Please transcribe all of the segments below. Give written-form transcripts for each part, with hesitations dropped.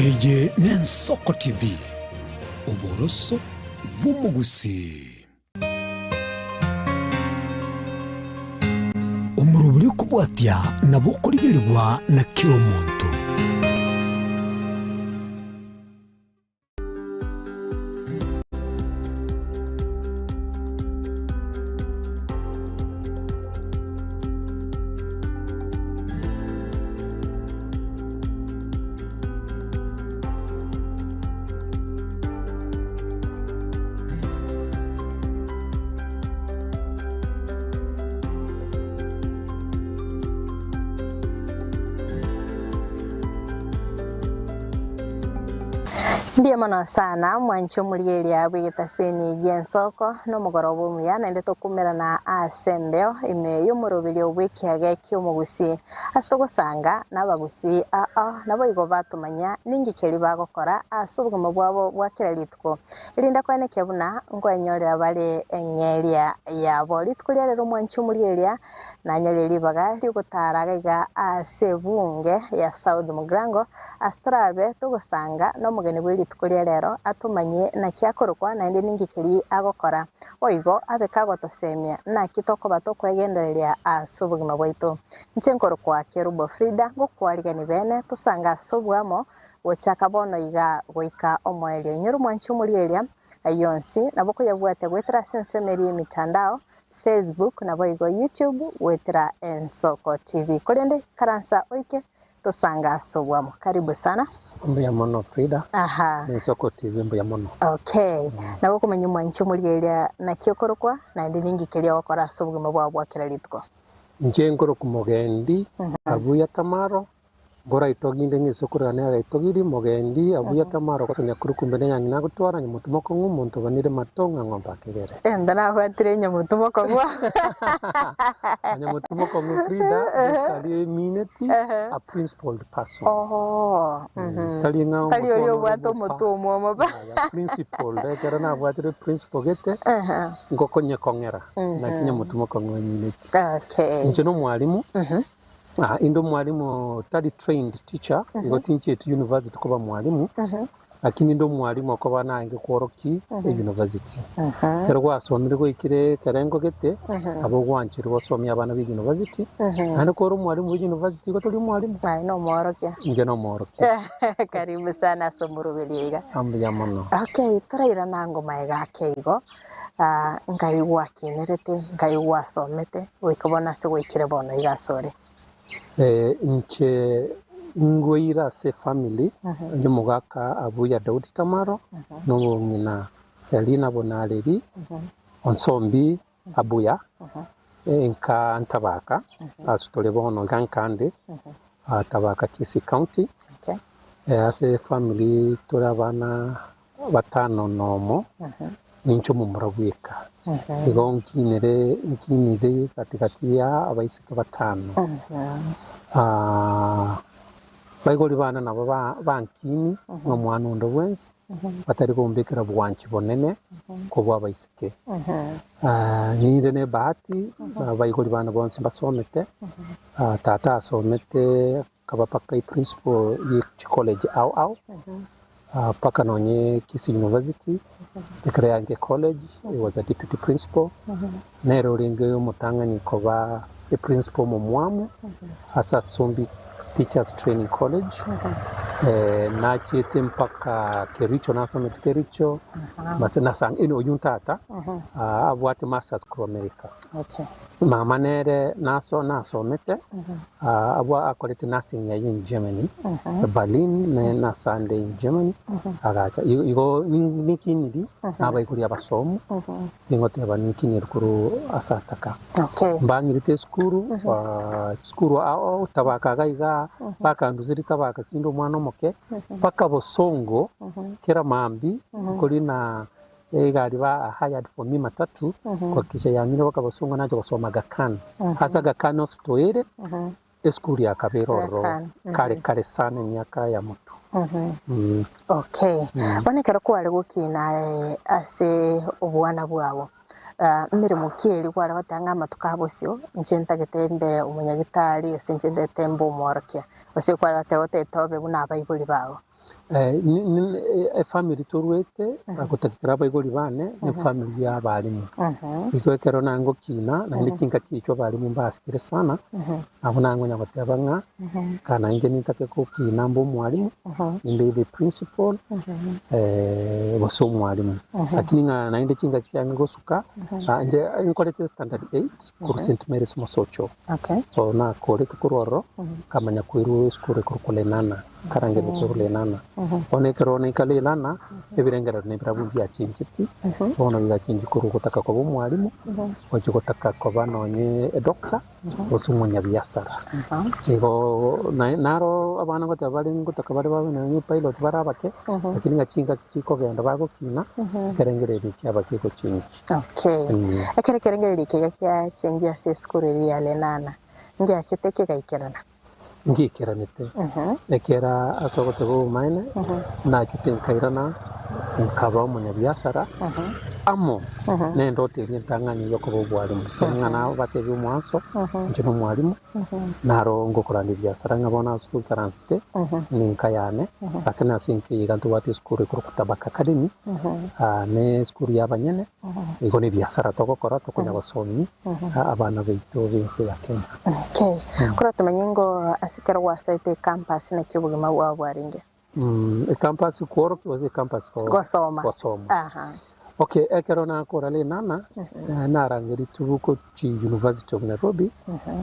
Eye n'Ensoko TV, oboroso bw'omogusii. Omorobori okobwatia nabo okorigerigwa na kera omonto. Mbuya mono sana mwanche omorigereria bw'egetaseni gi'ensoko na omogoroba omuya, naende tokumerana ase embeo ime y'omoroberio bw'ekiage ki'omogusii. Ase togosanga nabagusii aa naboigo batomanya ninki keria bagokora ase obogima bwabo bwa kera rituko, erinde koenekia buna nkwenyorera bare eng'eria yabo. Rituko ria rero omwanchi omorigereria Nanyorire ribaga ri'ogotaara iga ase ebunge ya South Mugirango, ase torabe togosanga nomogeni bwe rituko ria rero atomanyie naki akorokwa naende ninki keria agokora. Boigo abe kagotosemia naki tokoba tokwegendereria ase obogima bwaito. Inche nkorokwa Kerubo Frida ngokwarigani bene tosange ase oboamo gochaka bono iga goika omoerio. Inyora omwanchi omorieria ayio onsi nabo okoyabwatia goetera ase ensemo eria y'emitandao Facebook naboigo YouTube goetera Ensoko TV. Korende ikaransa oike tosange ase obwamo. Karibu sana. Mbuya mono Frida. Aha. Ensoko TV mbuya mono. Okay. Nabo okomanya omwanchi omorigereria naki okorokwa naende ninki keria ogokora ase obogima bwao bwa kera rituko. Inche nkorokwa Mogendi Abuya Tamaro Nkoraitoginde ng'a esukuru yane yaraitogirie, mogendi, abuyete amaro gose nyakuru kumbe ne yang'ina agotwara, nyamotu mokong'u, omonto obanire mato ng'a ng'ombe akegere. Ento nabwatire nyamotu mokong'u. Nyamotu mokong'u Frida, basically emineti a principled person. Oh, mhm. Tari ng'a Tari omotwe oria one ore obwate boka. omotwe omwomo pa. Yaya, principled, ekero nabwatire principle gete, Aha. ngokonyekong'era, naki nyamotu mokong'u emineti. Okay. Inche nomwalimu, Inde omwalimu tari trained teacher, igo tinchieti university koba mwalimu, lakini inde omwalimu okoba naenge kworoki e-university. Ekero gwasomire goikire ekerengo gete, nabo ogwancherwa gosomia abana be university, naende kore omwalimu bwe university igo tori omwalimu. Aye nomworokia. Inche nomworokia. Karibu sana ase omoroberio iga. Mbuya mono. Okay, torairana ango magega ake igo. Nkai gwakinerete, nkai gwasomete, goika bono ase gwaikire bono iga asore. Inche ngoira ase efamiri y'omogaka Abuya Daudi Tamaro na omong'ina Selina Bonareri Onsombi Abuya, enka Ntabaka ase tore bono iga Nkande, Tabaka Kisii County. Ase efamiri tore abana batano nomo, ninche omomura bweka. Igo nkinere nkinire gati gati ya abaiseke batano. Baibori bane nabo ba bankini na omwana onde bwensi, batari gombekera bwanchi bonene kobua abaiseke. Ninde na ebahati, abaibori bane bonsi mbasomete, tata asomete Akaba mpaka eprinciple ye chicollege ao ao, mpaka nonye Kisii University, ekero yaanche college, he was a deputy principal, nere orenge omotang'ani koba eprinciple omomwamu ase Asumbi Teachers Training College, nachiete mpaka Kericho nasomete Kericho, bas nasa oyio ntata abwate masters korwa America. Mama nere naso nasomete abwo akorete nursing yaye in Germany, Berlin ne nasande in Germany agacha igo nikiniri nabaigori abasomu ningoteba nikiniri korwa ase ataka. Mbang'irete esukuru chisukuru ao tabaka iga igaa bakanduseria tabaka kinde omwana omoke mpaka bosongo kera mambia nkorina Egari ba hired for me matatu kuhakikisha yang'ire mpaka Bosongo nache gosoma Aga Khan. Ase Aga Khan hospital ere, esukuru ya kabere ororo kare kare sana emiaka ya motwe. Okay. Bono ekero kware gokina aye ase obwana bwao, emeremo ki eria kware goteba ng'a amatuko a bosio inche ntagete mbe omonyagitari gose inche ntagete mbe omworokia, gose kware goteba otagete obe buna abaibori bao? Efamiri torwete gotakikera abaibori bane nefamiri ya abalimu. Igo ekero nangokina naende chingaki echio abalimu mbasikire sana, nabo nangonya goteba ng'a kaa nainche nintake gokina mbe omwalimu, nimbe either eprincipal gose omwalimu. Lakini ng'a naende chingaki chiane gosuka, inche nkorete standard eight korwa St Mary's Mosocho. So nakorete korwa ororo, nkamanya koirwa esukuru ekorokwa Lenana. Nkarangerwa korwa Lenana. Bono ekero naika Lenana, ebirengererio nabirabwo mbiachencheti, bono bigachenchia korwa gotaka koba omwalimu, gochia gotaka koba nonye edoctor, gose omonyabiasara. Igo naye naro abana ngoteba bare ngotaka bare babe nonye epilot bare abake, lakini ng'a chingaki chikogenda bagokina, ekerengererio kiaba kegochenchia. Okay. Ekero ekerengererio eke iga giachenchia ase esukuru eria ya Lenana, ngiachete kegaikerana? Ngiikeranete, ekiagera ase ogoteba obomaene nachete nkairana nkaba omonyabiasara amo nendoto eria entang'ani y'okoba obwalimu. Ekero ng'a nabatebie omwanso, inche nomwalimu, naro ngokoranda ebiasara ng'a bono ase toikaransete ninka yane, lakini ase enka eye iga ntobwate esukuru ekorokwa Tabaka Academy, ne esukuru y'abanyene, igo nebiasara togokora tokonya gosomia abana baito b'ense ya Kenya. Okay. Korwa tomanye ngo ase ekero gwasoete ecampus naki obogima bwao bwarenge? Ecampus kworokia gose ecampus Gosoma. gosoma? Aha. Okay, ekero nakora rinana, narangeretie gochia University of Nairobi,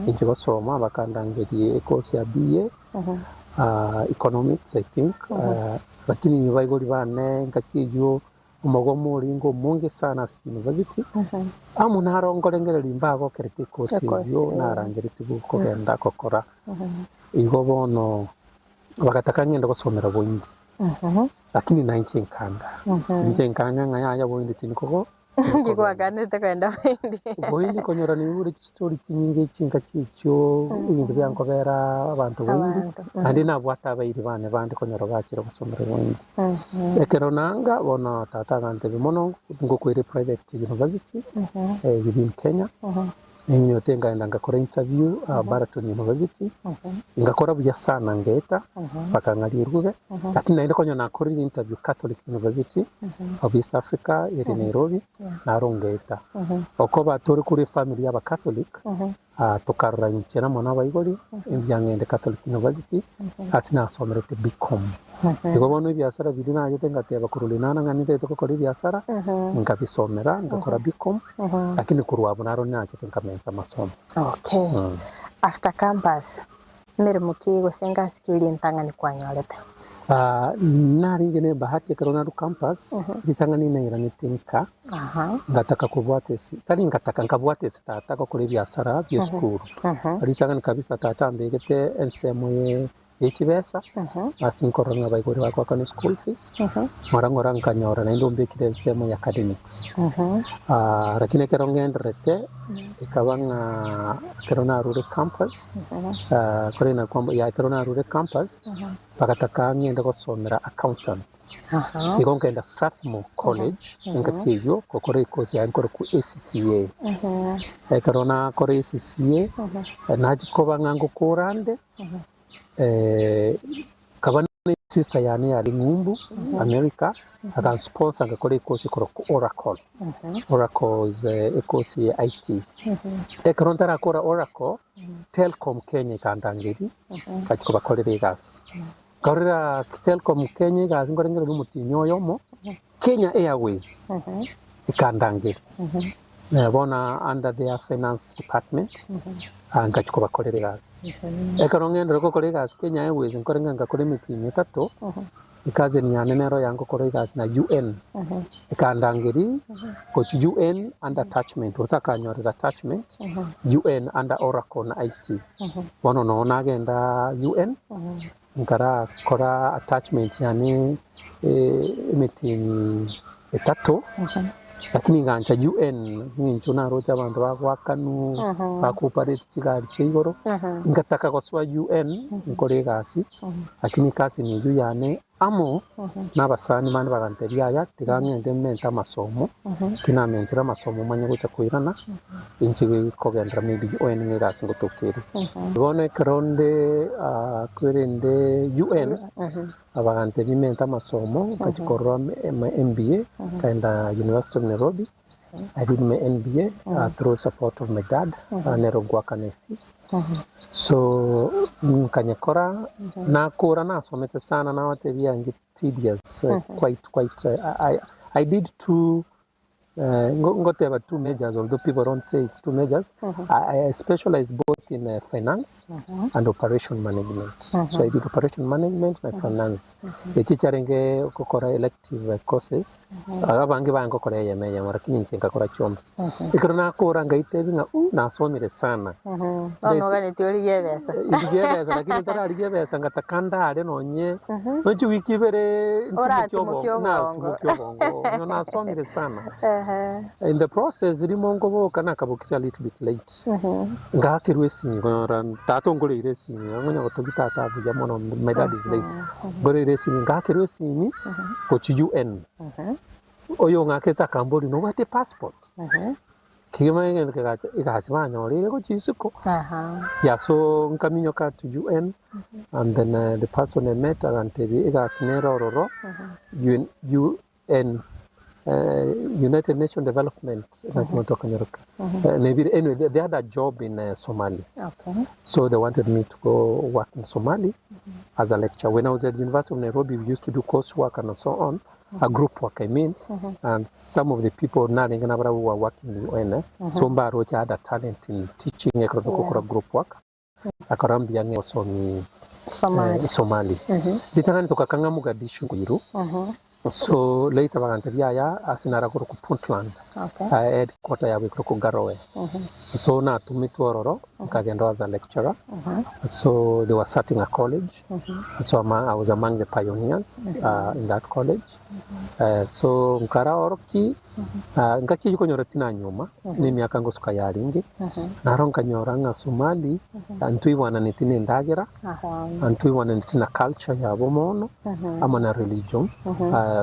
inche gosoma bakandangeria ecourse ya BA, Economics I think, lakini baibori bane engaki eyio Omogomo orenge omonge sana ase university, amo naro nkorengereria mbagokerete ekosi eyio narangeretigwe kogenda gokora. Igo bono bagataka ng'ende gosomera boindi, lakini nainche nkanga. Inche nkanga ng'a yaya boindi tindikogo Nki gwakanete kogenda boindi? Boindi konyora niigure chistori chinyinge chingaki echio ebinto biankobera abanto boindi, Abanto, naende nabwate abairi bane bande konyora bachire gosomera boindi. Ekero nanga bono tata agantebia mono ngokoire private university within Kenya, ninyote nkaenda ngakora interview Baraton University, ngakora buya sana ngeeta bakang'aria erube, lakini naende konya nakorire interview Catholic University of East Africa ere Nairobi, naro ngeeta. Okoba tore korwa efamily ya abacatholic, Tokarora inche na mwana abaibori, mbuya ng'ende Catholic University, ase nasomerete BCom. Igo bono ebiasara biria nachete ngateba korwa rinana ng'a nintagete gokora ebiasara, nkabisomera, ngakora BCom, lakini korwa abwo naro nachete nkamensa amasomo. Okay. After campus, Emeremo ki gose engasi ki eria entang'ani kwanyorete? Narenge nebahati ekero narwa campus, ritang'ani nairanete nka, ngataka kobwata esi, tari ngataka, nkabwata ase tata gokora ebiasara bie esukuru. Ritang'ani kabisa tata ambegete ensemo ye ye chibesa, ase nkorora ng'a abaibori bagoakana eschool fees, ng'ora ng'ora nkanyora naende ombekire ensemo ya academics. Lakini ekero ng'endererete, ekaba ng'a ekero narure campus, Korende nakwamba ya ekero narure campus, bagataka ng'ende gosomera accountant. Igo nkagenda Strathmore College engaki eyio gokora ecourse yaye nkorokwa ACCA. Ekero nakora ACCA, nachia koba ng'a ngokora nde, nkaba ne sister yane yare ng'umbu America, agansponsor ngakora ecourse ekorokwa Oracle. Oracle is ecourse ya IT. Ekero ntarakora Oracle, Telcom Kenya ekandangeria, ngachia kobakorera egasi. Nkakorera Telcom Kenya egasi nkorengereria omotienyi oyomo, Kenya Airways ekandangeria. Bono under their finance department, ngachia kobakorera egasi. Ekero ng'endire gokora egasi Kenya Airways nkore ng'a ngakora emetienyi etato, ecousin yane nero yangokora egasi na UN, ekandangeria gochia UN under attachment, gose akanyorera attachment UN under Oracle na IT. Bono noo nagenda UN, nkarakora attachment yane emetienyi etato, lakini ngancha UN ng'encho naroche abanto bagoakanwa, bago operate chigari chia igoro, ngataka gosoa UN nkore egasi, lakini cousin eywo yane. Amo nabasani bande bagantebia, Yaya, tiga ng'ende mente amasomo, ki namentire amasomo manye gocha koirana, inche kogenderera maybe UN ng'a egasi ngotoka ere. Bono ekero nde kwerende UN, bagantebia mente amasomo, ngachia korora my MBA, nkaenda University of Nairobi, I did my MBA through support of my dad, nere ogoakana efees. So nkanyekora, nakora nasomete sana nabatebia nge tedious, quite quite I, I did two ngoteba two majors although people don't say it's two majors. I specialized both in finance and operation management. So I did operation management na finance. Echi chiarenge gokora elective courses, abange baye ngokora eyemo eyemo lakini inche ngakora chionsi. Ekero nakora ngaitebi ng'a uh nasomire sana. Bono oganetie origie ebesa. Ndigie ebesa lakini ntararigia ebesa ngataka ndare nonye nonye chiwiki ibere ntimokie Oratimokie obongo, obongo. natimokia obongo. Onye nasomire sana. Ehe. In the process rimo nkoboka nakabokire a little bit late. Ngakerwa esimi nkonyora tata ongoreire esimi, ngonya gotogia tata buya mono, my dad is late. Ngoreire esimi, ngakerwa esimi gochia UN. Oyo ong'akete akamboria nobwate epassport? Kegima egento kegacha egasi banyoreire gochia isiko. Yeah, so nkaminyoka to UN and then the person I met agantebia egasi nere ororo UN, UN United Nation Development naki monto akanyaroka. Nebire anyway they, they had a job in Somalia. Okay. So they wanted me to go work in Somali as a lecturer. When I was at the University of Nairobi, we used to do coursework and so on, a group work, I mean. And some of the people narenge nabara who were working in UN, eh? So mbaroche had a talent in teaching ekero togokora group work. Akarambia ng'e osomi Somali. Somali. Ritang'ani togakang'a Mogadishu koiru. So later bagantebia aya ase nara korokwa Puntland. Okay. Headquarter yabo ekorokwa Garowe. So natumetwe ororo nkagenda as a lecturer. So they were starting a college. So I was among the pioneers in that college. So nkara oroki ngaki eyio konyora tinanyoma na emiaka ngosuka yarenge. Naro nkanyora ng'a Somali ntwaigwananeti na endagera, ntwaigwananeti na culture yabo mono amo na religion.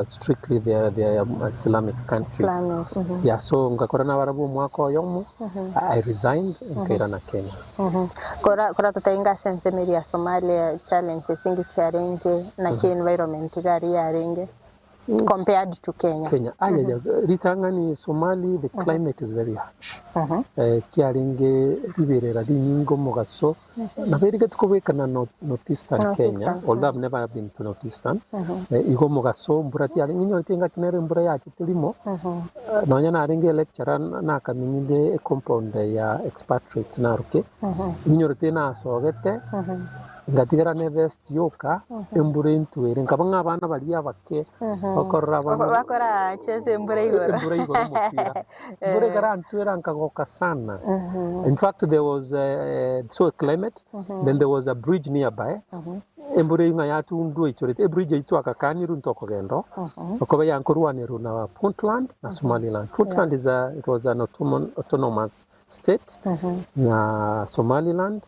Strictly they are, they are Islamic country. Islamic. Yeah, so ngakora nabarabwo omwaka oyomo, I resigned nkairana Kenya. Kora kora totainga ase ensemo eria ya Somalia challenges inki chiarenge naki environment iga aria yarenge compared to Kenya. Kenya. Ayaya, ritang'ani Somali the climate is very harsh. Kiarenge riberera rinyinga omogaso nabo erigeti kobwekana North Eastern North Kenya, Eastern. although I've never been to North Eastern. Igo omogaso mbura tiarenge inyorete engaki nere embura yachete rimo. Nonya narenge lecturer nakaminyire ecompound ya expatriates naroke. Inyorete nasogete ngatigera ne vest yoka embura entwere nkaba ng'a abana baria abake bakorora abana Bakora chase embura igoro. embura igoro omopira embura ekarantwera nkagoka sana. In fact there was so climate, then there was a bridge nearby. Embura eyio ng'a yatundwa eichorete ebridge eyio twakakanirwe ntokogenda okoba yankorwanerwa na Puntland na Somaliland. Puntland is a, it was an autonomous state na Somaliland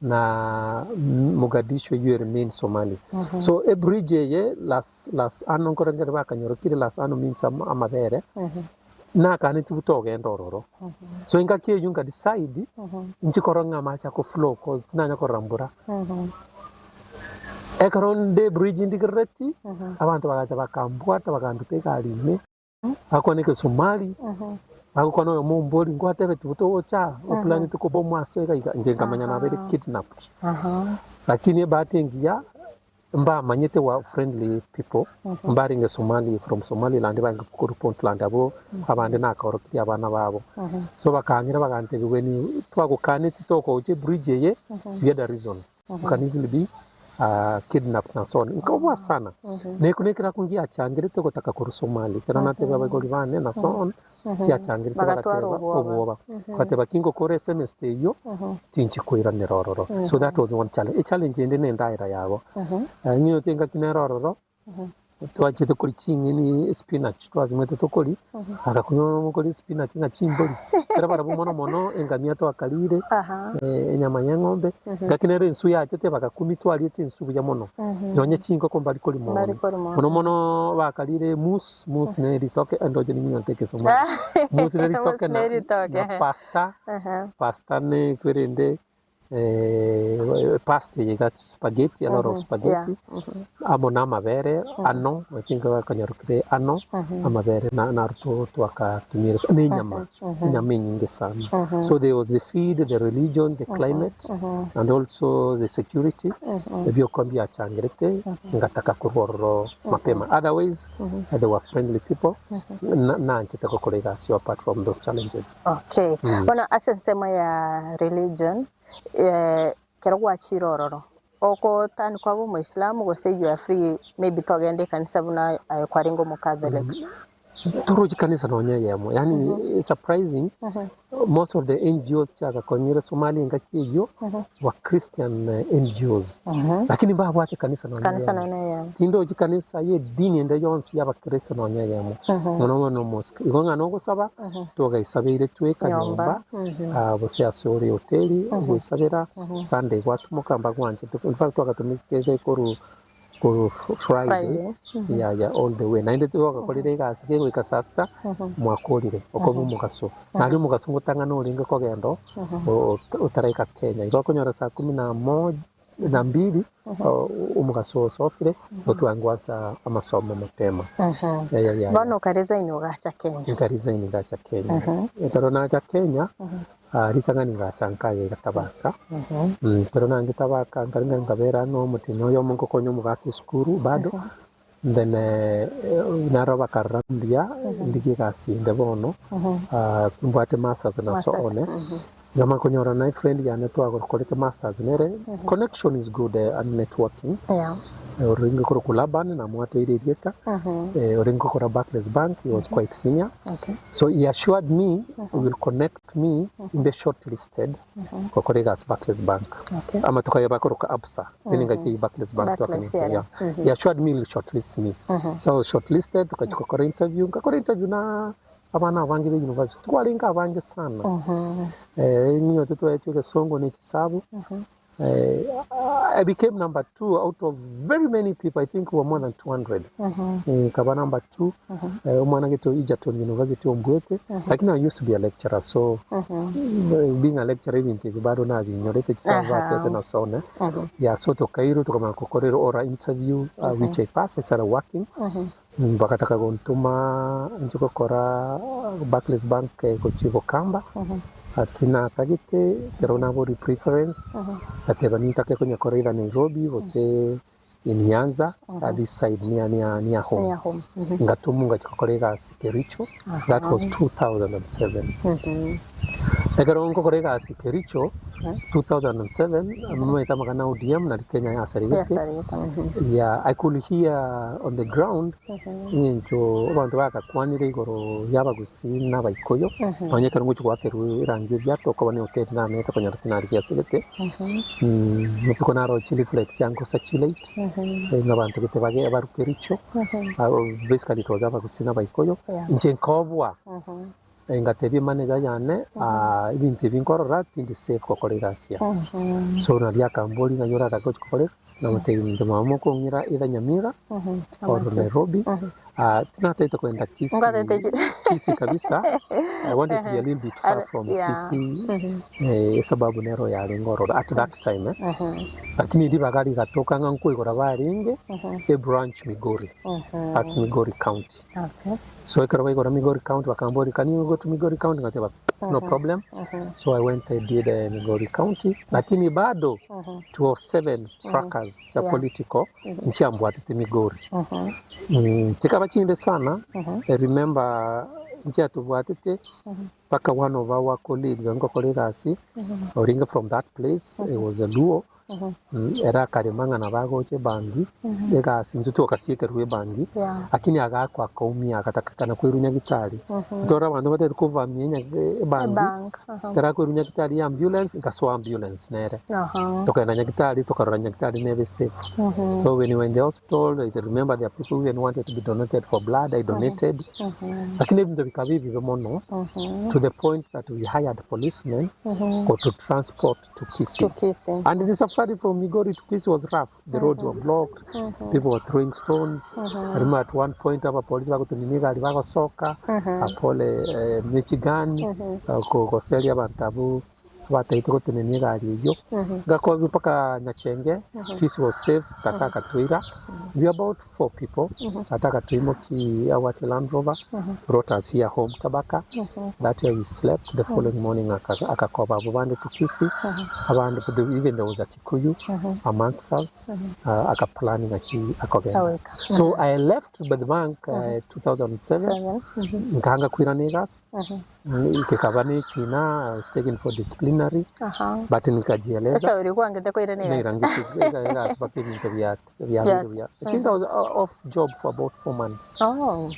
na Mogadishu eyio ere main Somali. So ebridge eye las las ano nkorengere bakanyorokire las ano means amabere nakaneti butogenda ororo. So engaki eyio nka decide nchikora ng'a amache ako flow cause tinanya korora mbura. Ekero nde bridge ndigerereti abanto bagacha bakambwata bakanduta egari ime bakwana ekesomali bagokwana oyomo ombori ngwatebeti botogocha oplanete kobomoa ase iga iga inche nkamanya nabeire kidnapped. Lakini ebahati engiya mbamanyete wa friendly people mbarenge Somali from Somaliland barenge korwa Puntland abwo abande nakaorokirie abana babo. So bakang'ira bagantebia when twagokaneti tokogocha ebridge eye we had a reason you can easily be kidnapped and so on. Nkaoboa sana. Neko nekera kungiachangirete gotaka korwa Somali ekero natebia abaibori bane na so on kiachangirete Bagatwara bagateba obwoba. obwoba bagateba kingokora esemester eyio tinchikoiranera ororo. So that was one challenge. Echallenge ende na endaera yabo. Ng'inyote engaki nere ororo. Twachete koria ching'eni espinach twasimete tokoria, agakunywa okoria espinach ng'a chimbori, ekero barabwo mono mono engamia twakarire, enyama ya eng'ombe, gaki nero enswe yachete bagakumia twariete enswe buya mono, nonye chingoko mbari koria mono. Mbari koria mono. Mono mono bakarire mousse, mousse ne ritoke ndoche niminyote ekesomali, mousse ne ritoke Mousse ne na ritoke, na ehe. pasta, pasta ne ekwerende Pasta eye iga spaghetti, a lot of spaghetti, amo na amabere ano, I think bakanyorokire ano, amabere na naro to twakatumire na enyama, enyama enyinge sana. So there was the feed, the religion, the climate, and also the security, ebioka mbiachangerete, ngataka korwa ororo mapema. Otherwise, they were friendly people, na nanchete gokora egasi apart from those challenges. Okay. Bono ase ensemo ya religion, eh, ekero gwachire ororo, ogotani kwaba omoislamu gose you are free maybe togenda ekanisa buna aye kwarenge omocatholic? Torochi kanisa nonya eyemo, yaani surprising, most of the NGOs chiagakonyire Somalia engaki eyio were Christian NGOs, lakini mbabwate kanisa nonya Kanisa eyemo. nonya eyemo. Tindochi kanisa y'edini ende yonsi y'abakristo nonya eyemo, mono mono mosque. Igo ng'a nogosaba, twagaisabeire tweka Nyomba. nyomba, ah, gose ase ore hoteli, ogoisabera, Sunday gwatumoka mbagwanchete, in fact twagatumekete korwa korwa Friday, Friday. yeah, yeah, all the way. Naende twagakorire egasi kegoika saa sita, mwakorire, okoba omogaso. Nario omogaso ngotang'ana orenge kogenda o- o- otaraika Kenya. Igo okonyora saa kumi na moja, na mbili, omogaso osokire, otwangwasa amasomo mapema. Yeah, yeah, yeah, Bono okaresign ogacha Kenya. Nkaresign ngacha Kenya. Ekero nacha Kenya, ah, ritang'ani ngacha nkaye iga Tabaka. Ekero nange Tabaka nkaringa nkabera ang'e omotienyi oyomo nkokonya omogaka esukuru bado, then eh, naro bakarora mbuya ndigie egasi ende bono, ah, mbwate masters na so on eh. Nkamanya konyora na efriend yane twakorete masters nere, connection is good eh, and networking. Yeah. Orenge korokwa Laban namwateire erieta, eh, orenge gokora Barclays Bank, he was quite senior. Okay. So he assured me he will connect me imbe shortlisted gokora egasi Barclays Bank. Okay. Amatuko aya bakoroka Absa, then engaki eyio Barclays Bank Barclays, twakanyete, yeah. yeah. He assured me he will shortlist me. So I was shortlisted, tukachia gokora interview, nkakora interview na abana abange be university, twarenge abange sana. Eh, ninyotete twaetwe egesongo na echisabu. Eh, I became number two out of very many people. I think we were more than 200. Eh, Nkaba number two. Eh, omwana gete Egerton University ombwete. Lakini I used to be a lecturer, so being a lecturer ebinto ebi bado nabinyorete chisabu batete na so on. eh. Yeah, so tokairwa tokamanya gokorera oral interview which I passed. I started working. Bagataka gontoma inche gokora Barclays Bank gochia gokamba, ati natagete ekero nabori preference, gateba nintake konyakora either Nairobi gose in Nyanza, this side near near near home. Near home. Ngatomwa ngachia gokora egasi Kericho, that was 2007. Ekero nkokora egasi Kericho, 2007, omanyete amang'ana ODM nari Kenya yasaregete, Yasaregete, mhm. yeah, I could hear on the ground ng'encho abanto bagakwanire igoro y'abagusii na abaikoyo, nonye ekero ngochia goakerwa erangi ebiato okoba ne hoteli namete konyora tinari giasegete, rituko naroche leaflet chiango circulate, ng'a abanto gete bage baru Kericho, basically it was abagusii na abaikoyo, Yeah. inche nkoboa. Ngatebia manager yane, ebinto ebi nkorora tindi safe gokora egasi eye. So naria akamboria ng'a nyore atake gochia gokora egasi, namotebia monto mama mokong'ira either Nyamira or Nairobi. Tinatagete kogenda Kisii, Ngwatete Kisii kabisa, I wanted to be a little bit far from Yeah. Kisii, esababu nero yarenge ororo at that time eh. Lakini ribaga rigatoka ng'a nkoigora barenge ebranch Migori, that's Migori County. Okay. So ekero baigora Migori County bakamboria can you go to Migori County ngateba no problem. So I went I did Migori County lakini bado 207 fracas cha Yeah. political nchiambwatete Migori. Chikaba chimbe sana. I remember nchiatobwatete. Mpaka one of our colleagues ngokora egasi orenge from that place, he was a Luo, ere akarema ng'a nabo agocha ebangi, egasi intwe twakasiekerwa ebangi, lakini agaakwa akaumia agatakekana koirwa nyagitari. Ntore abanto batagete kovamia ebangi, ekero akoirwa nyagitari ya ambulance, nkasoa ambulance nere. Tokagenda nyagitari tokarora nyagitari nebe safe. So when we were in the hospital, I remember there are people who even wanted to be donated for blood, I donated. Lakini ebinto bikaba ebibe mono to the point that we hired policemen go to transport to Kisii. To Kisii. And the safari from Migori to Kisii was rough. The roads were blocked, people were throwing stones. I remember at one point abapolisi bagotenenia egari bagosoka, apole eh, Michigan, goseria abanto abwo abatagete gotenenia egari eyio. Ngakobiwa mpaka Nyachenge, Kisii was safe, tata akatoira. We were about four people, tata akatoimokia awate Land Rover, brought us here home Tabaka. That where we slept. The following morning aka- akakoba abo bande to Kisii, abande even there was a Kikuyu amongst us, akaplan ng'aki akogenda. Aweka. So I left the bank 2007 Seven. nkanga kwirana egasi kekaba nekina I was taken for disciplinary Aha. but nikajieleza Sasa ulikuwa angete koiranera. nairangete mpaka ebinto bya bya bya I think I was off job for about 4 months. Oh.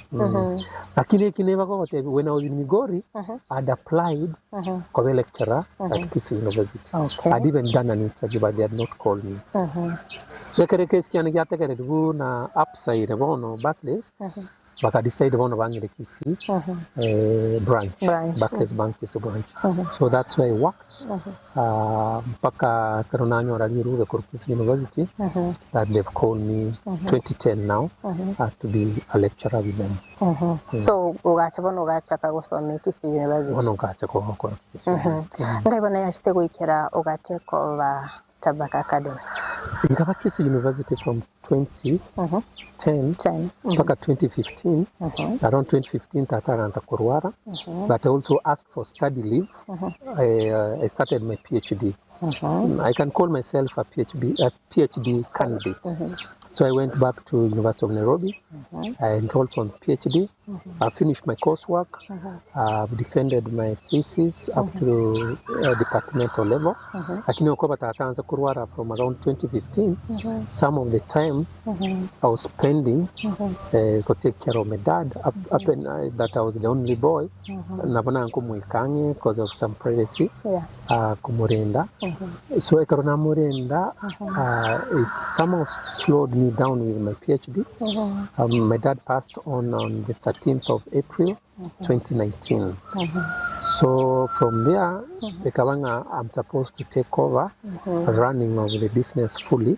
Lakini eki nebagogotebia when I was in Migori I'd applied koba lecturer at Kisii University. Okay. I'd even done an interview but they had not called me. So ekere kesi kiane giategereriwu na upside bono Barclays bakadecide bono bang'ire Kisii branch, Branch. Barclays Bank Kisii branch. So that's where I worked mpaka ekero nanyora riruube korwa Kisii University that they've called me 2010 now to be a lecturer with them. So ugacha bono ugachaka gusoma Kisii University. Bono nkacha kogokora Kisii. Ngai bono yachite goikera ugatake over Tabaka Academy. Nkaba Kisii University from 2010 Ten. mpaka 2015. Around 2015 tata akaanza kurwara but I also asked for study leave. I started my PhD. I can call myself a PhD candidate. So I went back to University of Nairobi. I enrolled for PhD. I finished my coursework. I've defended my thesis up to departmental level. Lakini okoba tata anza kurwara from around 2015. Some of the time I was spending to take care of my dad up and, that I was the only boy. Nabona nkumwikange because of some privacy. Kumurinda. So ekero namurinda, it somehow slowed me down with my PhD. My dad passed on the 13th of April 2019. So from there, ikabanga I'm supposed to take over running of the business fully,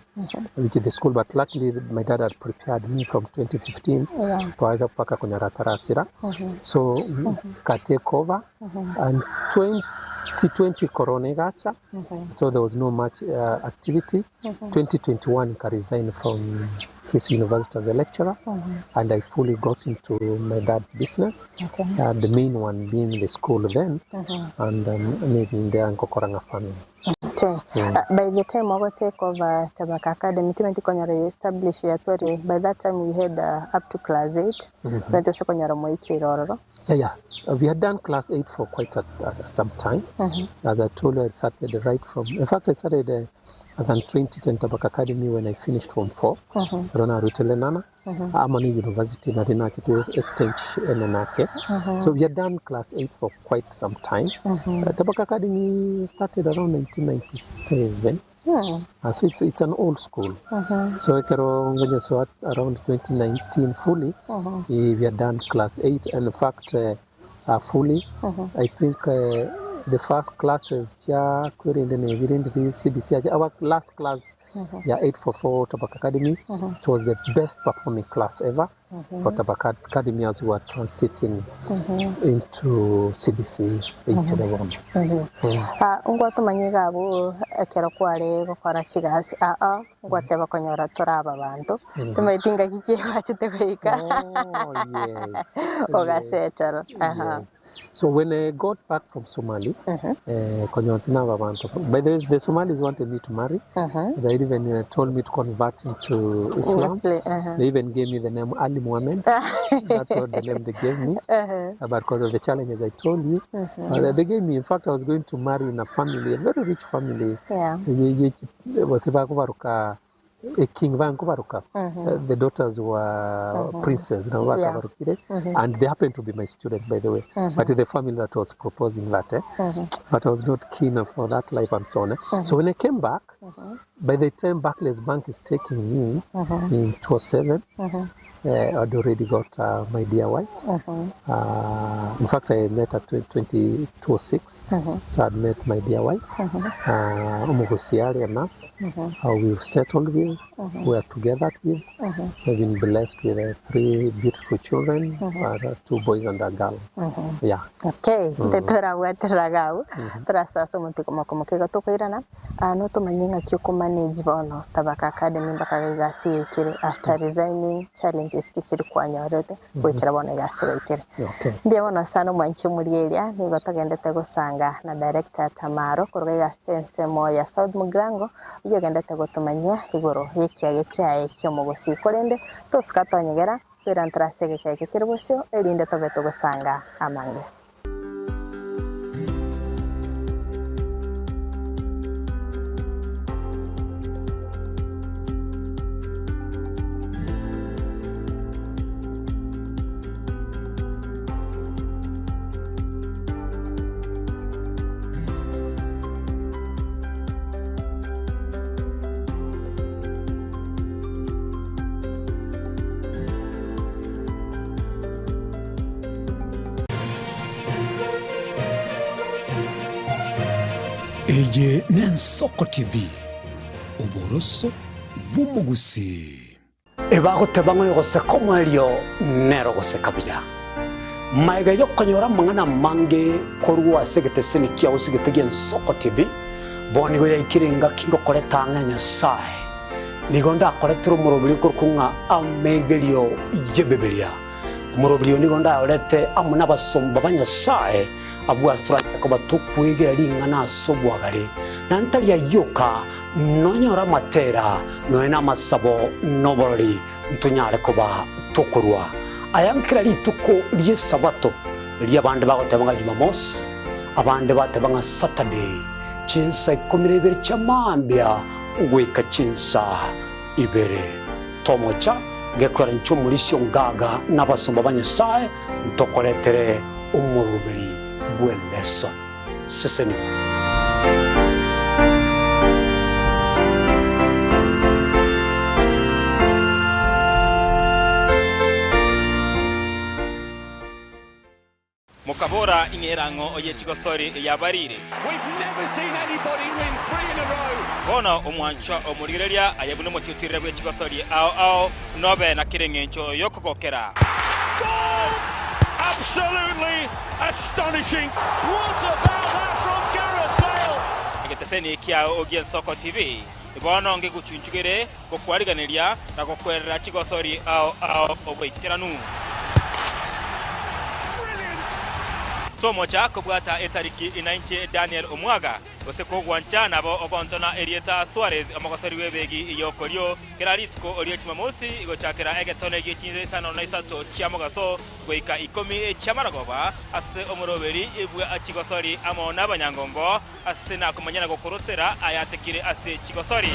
which is the school. But luckily, my dad had prepared me from 2015 twaweza kupaka kwenye ratarasira. So ka take over and 2020 corona igacha, so there was no much activity. 2021 ka resign from Kisii University as a lecturer and I fully got into my dad's business. The main one being the school then and maybe in the Nkokoranga family. Okay. By the time we take over Tabaka Academy, timenti konyara establish ya twari. By that time we had up to class 8. Mm -hmm. Konyara moikirororo. Yeah. We had done class 8 for quite some time. As I told you, I started right from, in fact, I started at 2010 Tabaka Academy when I finished Form 4. Rona Rutelenana. Amani University, Narina to stage Enenake. So we had done class 8 for quite some time. Tabaka Academy started around 1997. So it's an old school. So ekero ngoja so at around 2019 fully, we had done class 8 and in fact fully, I think the first classes cha kwerende ne birindi CBC our last class ya 844 Tabaka Academy. It was the best performing class ever for Tabaka Academy as we were transiting into CBC 8 level. Ngwatumanye gabu ekero kware gukora chigasi aa ngwateba konyora turaba bantu tumaitinga kiki gwachete goika Oh, yes. ogasettle. Aha. Yes. So when I got back from Somali, eh, konya ntinaba abanto. By the way, the Somalis wanted me to marry. They even told me to convert into Islam. Muslim, uh-huh. They even gave me the name Ali Muhammad. That's what the name they gave me. But because of the challenges I told you, they gave me, in fact, I was going to marry in a family, a very rich family. Bose bakobaroka a king bankobaroka. The daughters were princes, nabo bakabarokire. And they happened to be my student, by the way. But the family that was proposing that, eh? But I was not keen for that life and so on. Eh? So when I came back, by the time Barclays Bank is taking me in 2007, I'd already got my dear wife. In fact, I met her 2006, so I'd met my dear wife, Omogusiari, a nurse. We've settled with, we are together with. We've been blessed with 3 beautiful children, 2 boys and a girl. Yeah. Okay, tetorabwaterera gau, torasasa omonto komokomoka iga tokoirana, no tomanye ng'aki okomanage bono Tabaka Academy mpaka egasi yaikire after resigning challenges ki chiri kwanyorete goikera bono egasi yaikire. Okay. Mbuya bono sana omwanchi omorieria nigo togendete gosanga na director Tamaro koruga egasi ensemo ya South Mugirango oyio ogendete gotomanyia igoro y'ekiage kiaye ki'omogosi korende tosika twanyegera twira ntorase egeka eke kere bosio erinde tobe togosanga amange. Eye n'Ensoko TV, oboroso bw'omogusii. Ebagoteba ng'a oyogoseka omoerio nere ogoseka buya. Magega y'okonyora amang'ana amange korwa ase egeteseni kiao ase egete gi'Ensoko TV, bono nigo yaikire engaki ngokoreta ang'e Nyasae. Nigo ndakoretere omoroberio okorokwa ng'a amegerio y'Ebibilia. Omoroberio nigo ndayorete amo nabasomba ba Nyasae, abwo ase toranyare koba tokwegera ring'ana ase obwagare, na ntari ayio oka, nonyore amatera, nonya namasabo, na oborori, ntonyare koba tokorua aya nkera rituko ri'Esabato, riria abande bagoteba ng'a Jumamosi, abande bateba ng'a Saturday, chinsa ikomi na ibere chia mambia goika chinsa ibere. Tomocha gekora inche omorisia ongaga na abasomba ba Nyasae, ntokoretere omoroberi bw'eleson. Sesenigwa. Mokabora, Ing'era ng'o oye chigosori eyabarire? Bono omwanchwa omorigereria aye buna omotiotirere bwe chigosori ao ao, nobe na kera engencho y'okogokera. Egeteseni kiao gi'Ensoko TV bono ngegochunchugere gokwariganeria na gokwerera chigosori ao ao oboikeranu. Tomocha kobwata etariki inainche Daniel Omwaga gose kogwancha nabo ogontona erieta Suarez omogosori bw'ebegi y'okorio kera rituko orie Jumamosi gochakera egetone gie chinsa isano na isato chia mogaso goika ikomi chia marogoba ase omoroberi bwa chigosori amo n'abanyangongo ase nakomanya na gokorosera ayatekire ase chigosori.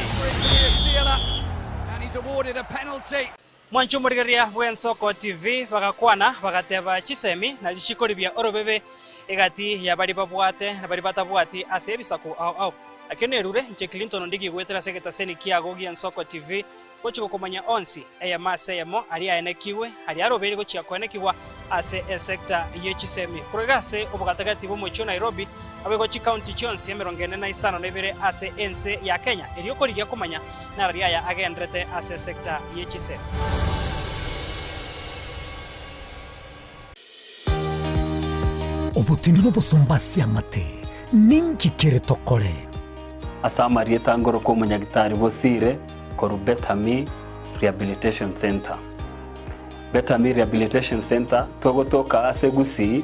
Mwanche omorigereria bw'Ensoko TV bagakwana bagateba chisemi na richiko bia orobebe egati ya baria babwate na baria batabwati ase ebisaku ao ao. Lakini nerure inche Clinton Ondigi gwetera ase egetaseni kiago gi'Ensoko TV gochia gokomanya onsi eyemo ase eyemo aria aenekiwe aria arobeire gochia koenekigwa ase esector ye chisemi. Korwa ase obogatagati bw'omochie o Nairobi abego chikaunti chionsi emerongo ene na isano na ibere ase ense ya Kenya erio okorigia komanya narari aya agenderete ase esector ye chisemi. Obotindi nobosomba ase amate, ninki kere tokore? Ase amarieta ngorokwa omonyagitari Bosire korwa Better Me Rehabilitation Centre. Better Me Rehabilitation Centre togotoka ase Gusii,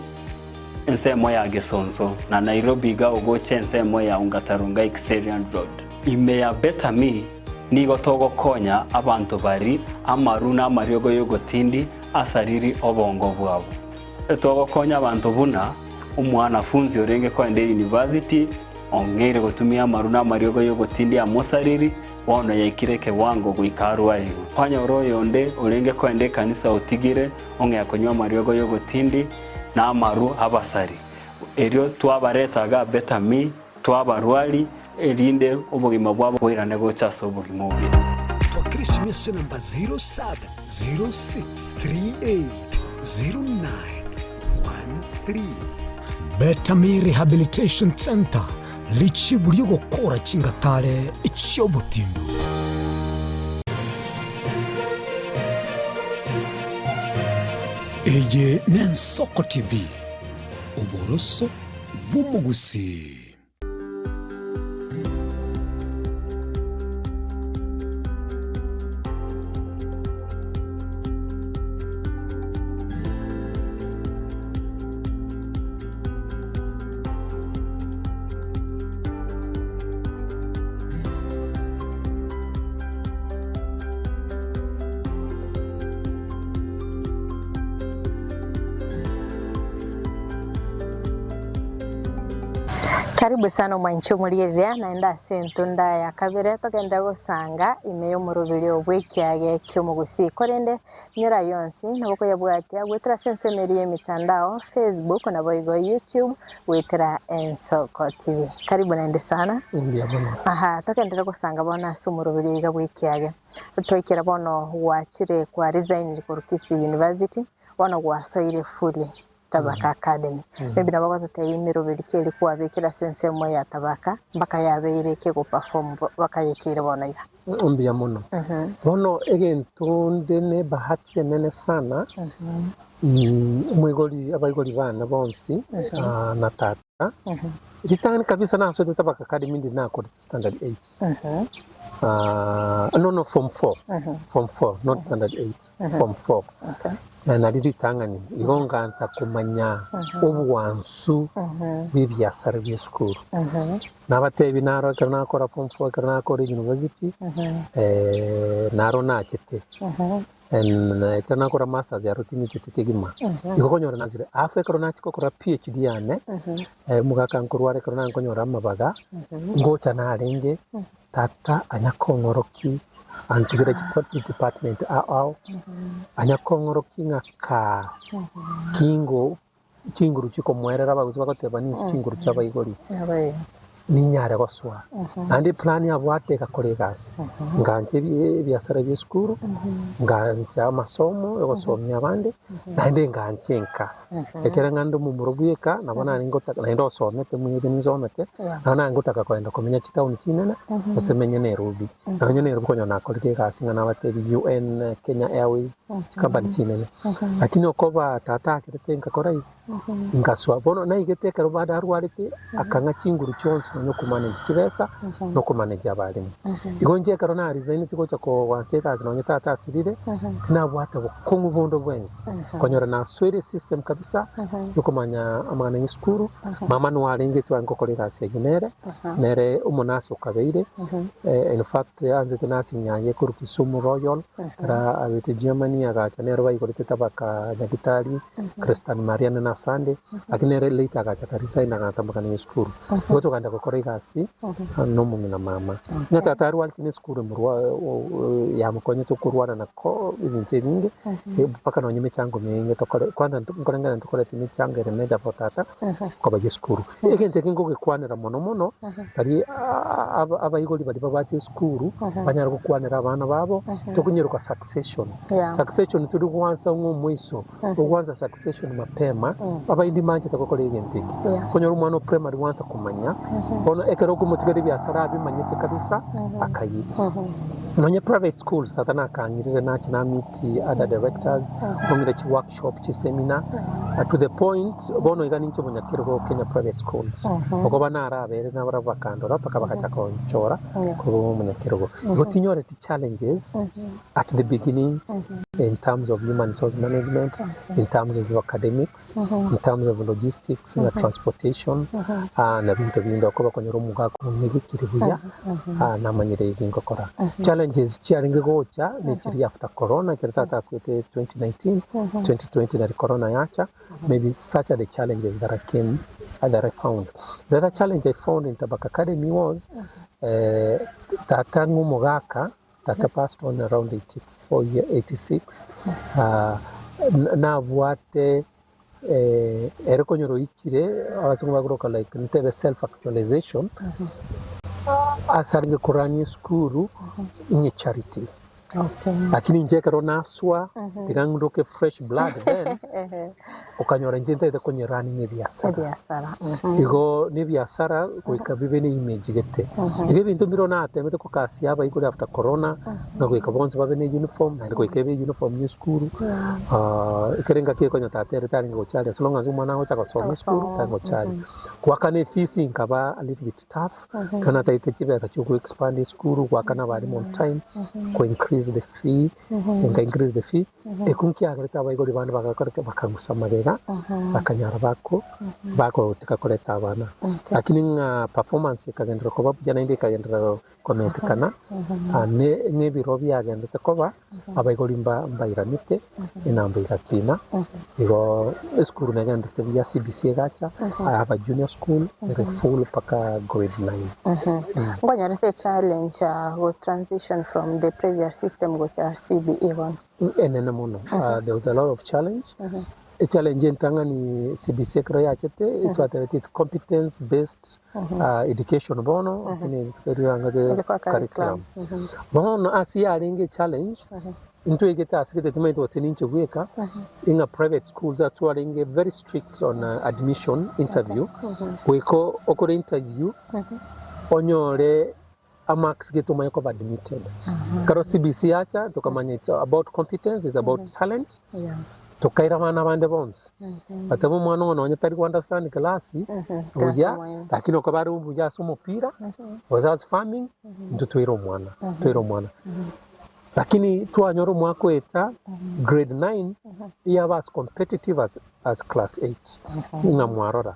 ensemo ya Gesonso, na Nairobi iga ogocha ensemo ya Ongata Rongai Kiserian Road. Ime ya Better Me nigo togokonya abanto bari amaru na amariogo y'ogotindi asariri obongo bwabo. Togokonya abanto buna omwanafunzi orenge koenda eyunivasiti ong'eire gotumia amaru na amariogo y'ogotindi amosariri, bono yaikire ekewango goika arwarigwe. Kwanyora oyonde orenge koenda ekanisa otigire ong'ea konywa amariogo y'ogotindi na amaru abasari. Erio twabareta iga Better Me, twabarwari, erinde obogima bwabo boirane gocha ase obogima obuya. Twakire esimi ase enamba 0706380913. Better Me Rehabilitation Centre, richibu ri'ogokora chingatare chi'obotindu. Eye n'Ensoko TV, oboroso bw'omogusii. Karibu sana omwanchi omorieria naende ase entunda ya kabere togende gosanga ime y'omoroberi oo bw'ekiage ki'omogusii. Korende Nyora ayio onsi nabo koyabwatia goetera ase ensemo eria y'emitandao, Facebook naboigo YouTube goetera Ensoko TV. Karibu naende sana. Mbuya mono. Aha, togenderere gosanga bono ase omoroberi oiga bw'ekiage. Twaikera bono gwachire kwa resign korwa Kisii University, bono gwasoire fully Tabaka Academy. Maybe nabo bagototebia emeroberi ki eria kwabekire ase ensemo ya Tabaka mpaka yabeire ekegoperform bakayekeire bono iga. Mbuya mono. Bono egento nde ne ebahati enene sana, omoigori abaigori bane bonsi na tata, ritang'ani kabisa nasoete Tabaka Academy ndiri nakorete standard eight, no no form four, form four not standard eight. Form 4 na nari ritang'ani igo ngansa komanya obwansu bw'ebiasara bia esukuru. Nabatebi naro ekero nakora form 4 ekero nakora university naro nachete and ekero nakora masters aro tinyichete kegima. Igo okonyora nachire alafu ekero nachia gokora PhD yane omogaka nkorwara ekero nankonyora amabaga ngocha narenge Tata anyakong'oroki antigere chidepartment ao ao, anyakong'oroki ng'a kaa kingo chinguru chikomoerera abagusi bagoteba ninche chinguru chiabaigori ninyare gosoa. Naende eplan abwate egakora egasi, ngancha ebiasara bia esukuru, ngancha amasomo yogosomia abande, naende ngancha enka. Ekero ng'a nde omomura bweka, nabo nare ngotaka naende osomete mwiri ninsomete, nabo nare ngotaka kogenda komenya chitaoni chinene, gose menye Nairobi. Na onye Nairobi konya nakorire egasi ng'a nabatebi UN, Kenya Airways, chikampani chinene. Lakini okoba tata akerete nkakora iga, nkasoa. Bono naigete ekero bado arwarete, akang'a chinguru chionsi nonya okomanage chibesa, na okomanage abalimu. Igo inche ekero na resigneti gocha koansa egasi nonya tata asirire, tinabwate bokong'u bonde bwensi. Konyora nasoire esystem kabisa yokomanya amang'ana ya esukuru, mama nigo arenge twarenge gokora egasi eyio nere, nere omonurse okabeire, in fact aanchete nursing yaye korwa Kisumu Royal, ekero abete Germany agacha nere baigorete tabaka nyagetari, Christian Maria nene asande, lakini nere later agacha aka resign agatamboka na esukuru. Igo tokagenda gokora egasi na omong'ina mama. Onye tata arwarete na esukuru emorwa yamokonyete okorwara na ko ebinto ebinge, mpaka nonye emechango menge tokore kwanza nkoreng'ana ntokorete emechango ere major for tata koba ya esukuru. Egento eke nkogekwanera mono mono, baria abaibori baria babwate esukuru, banyare gokwanera abana babo, tokonyeroka succession. Succession tori gwansa ng'a omoiso, ogwansa succession mapema, abaindi mbanchete gokora egento eke. Okonyora omwana o primary gwansa komanya, bono ekero okomotigera ebiasara abimanyete kabisa, akayia. Nonye private schools tata nakang'irire nache na meet other directors, ong'ire chi workshop, chi seminar, to the point bono iga ninche omonyakerogo o Kenya private schools. Okoba narabere nabarabwo bakandora mpaka bagacha konchora koba omonyakerogo. Igo tinyoreti challenges at the beginning. in terms of human resource management, in terms of academics, in terms of logistics na transportation, na binto binde okoba konyora omogaka ong'egekire buya, namanyire egi ngokora. Challenges chiarenge gocha ne chiria after corona, ekero tata akwete 2019, 2020 nari corona yacha, maybe such are the challenges that I came that I found. The other challenge I found in Tabaka Academy was tata ng'a omogaka, tata passed on around 84 year, 86, nabwate ere konyora oikire abasongo bakoroka like ntebe self actualization, ase arenge korania esukuru ng'a charity. Lakini inche ekero naswa, tiga ndoke fresh blood then, okanyora inche ntagete konyerani na ebiasara. Ebiasara. Igo na ebiasara goika bibe na image gete. Igo ebinto mbire natemete kokasia abaibori after corona, ng'a goika bonsi babe na uniform, naende goika ebe uniform ya esukuru, ekero engaki ekonya tata ere tarenge gocharia as long as omwana agocha gosoma esukuru, tarenge gocharia. Goakana efees nkaba a little bit tough, Ekero natagete chibesa chia ogo expand esukuru, goakana abalimu on time, ko increase the fee, nka increase the fee, ekio nkiagerete abaibori bande bagakora ki? Bakagusa magega, bakanyara bako bagotika koreta abana. Lakini ng'a performance ekagenderera koba buya naende ekagenderera komentekana, ne ng'a ebiro biagenderete koba, abaibori mba mbairanete, enamba egakina, igo esukuru negenderete buya CBC egacha, I have a junior school ere full mpaka grade nine. Nkonyorete echallenge ya go transition from the previous system gocha CBE bono? Enene mono, there was a lot of challenge, echallenge entang'ani CBC ekero yachete, etwatebete it's competence based education bono, lakini Ilikuwa curriculum. Bono ase yarenge echallenge, intwaigete ase gete timanyete gose ninche bweka, ing'a private schools atwarenge very strict on admission interview, goika okore interview, onyore amarks gete omanye koba admitted. Ekero CBC yacha, tokamanya it's about competence, it's about talent, tokaira abana bande bonsi, bateba omwana oyo nonye tari go understand class buya, lakini okoba are omuya ase omopira, gose ase farming, intwe toire omwana, toire omwana. Lakini twanyora omwaka oeta grade nine, iyaba as competitive as, as class eight, ng'a mwarora.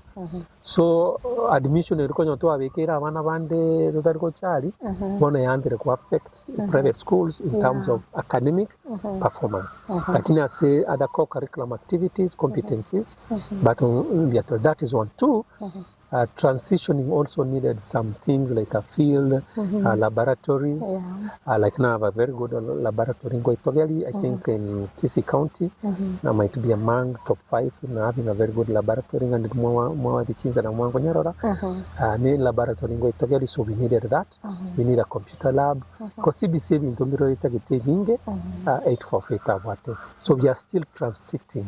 So admission eri konya twabekeire abana bande totari gochari, bono yaanzire ko affect private schools in terms of academic performance. Lakini ase other co curriculum activities, competencies, but mbuya tore. That is one. Two, transitioning also needed some things like a field, laboratories, like now I have a very good laboratory in Goitogeli, I think in Kisii County, I might be among top five in having a very good laboratory, and mwa Dickinson na mwango Nyarora, ni laboratory in Goitogeli, so we needed that. We need a computer lab. Because CBC ebinto mbiro etagete ebinge, 844 tabwate. So we are still transiting.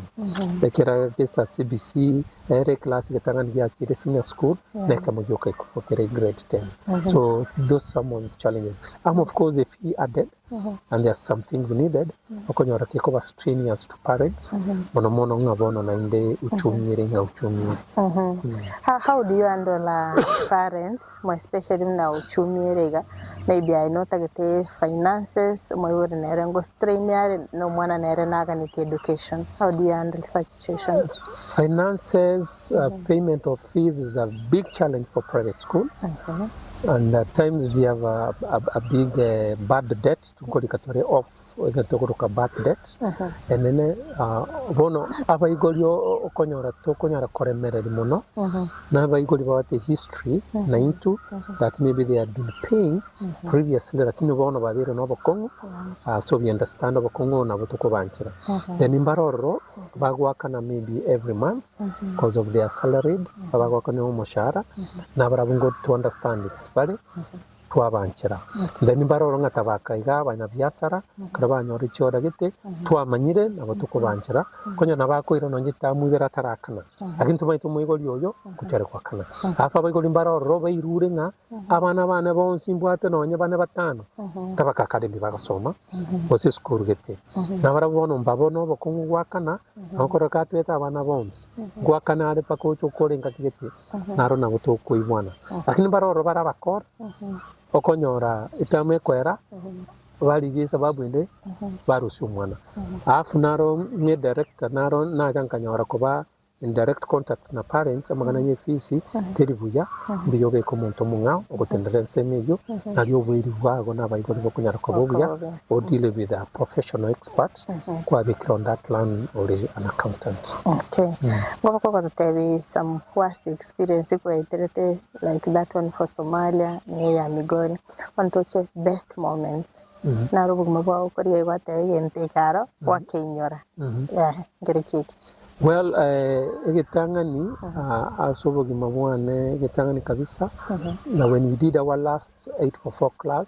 Ekera gesa CBC, ere class getang'ani giachire senior school, na ekemo gioka ekobokera grade 10. So those some of the challenges. Of course the fee added, and there are some things needed, okonyora kekoba strenuous to parents, mono mono ng'a bono naende uchumi ere ng'a uchumi ere. How do you handle parents, more especially muna uchumi ere iga, maybe aye notagete finances, omoibori nere ngo strain are, na omwana nere naganeti education. How do you handle such situations? Finances, payment of fees is a big challenge for private schools. And at times we have a big bad debt, tukorika tore off, tokoroka bad debt. And then bono abaigori okonyora tokonyora koremereri mono, na abaigori babate history na into that maybe they had been paying previously, lakini bono babere n'obokong'u, so we understand obokong'u nabo tokobanchera. Then mbarororo bagwakana maybe every month because of their salaried, bagwakana omoshahara, nabarabwo ngo to understand it bare twabanchera. Then mbaroro ng'a tabaka iga abanyabiasara, ekero banyora chiorder gete, twamanyire nabo tokobanchera, konya nabakoira nonye tamwibera atarakana. Lakini tomaete omoigori oyo, gochare goakana. Alafu abaigori mbarororo bairure ng'a abana bane bonsi mbwate nonye bane batano, tabaka academy bagosoma, gose esukuru gete. Nabarabwo bono mbabone obokong'u goakana, nokoro katwete abana bonsi, goakana are mpaka oche okore engaki gete, naro nabo tokoigwana. Lakini mbarororo bare abakora, okonyora etamu ekoera, Barigia esababu ende barusia omwana. Alafu naro ng'e director naro nacha nkanyora koba in direct contact na parents amang'ana ya efisi teri buya, mbuya obeke omonto omong'ao ogotenderera ensemo eyio, nario oboiri bwago na abaibori bokonyara koba obuya, o deal with a professional expert kwabekire on that plan ore an accountant. Okay. Ngoba kogototebi some worst experience kwaeterete like that one for Somalia na eya Migori. Bono toche best moments. Naro obogima bwao korigia gwateba egento eke aro gwakeinyora. Yeah, nkere ki eke? Well, egetang'ani ase obogima bwane egetang'ani kabisa, na when we did our last 844 class,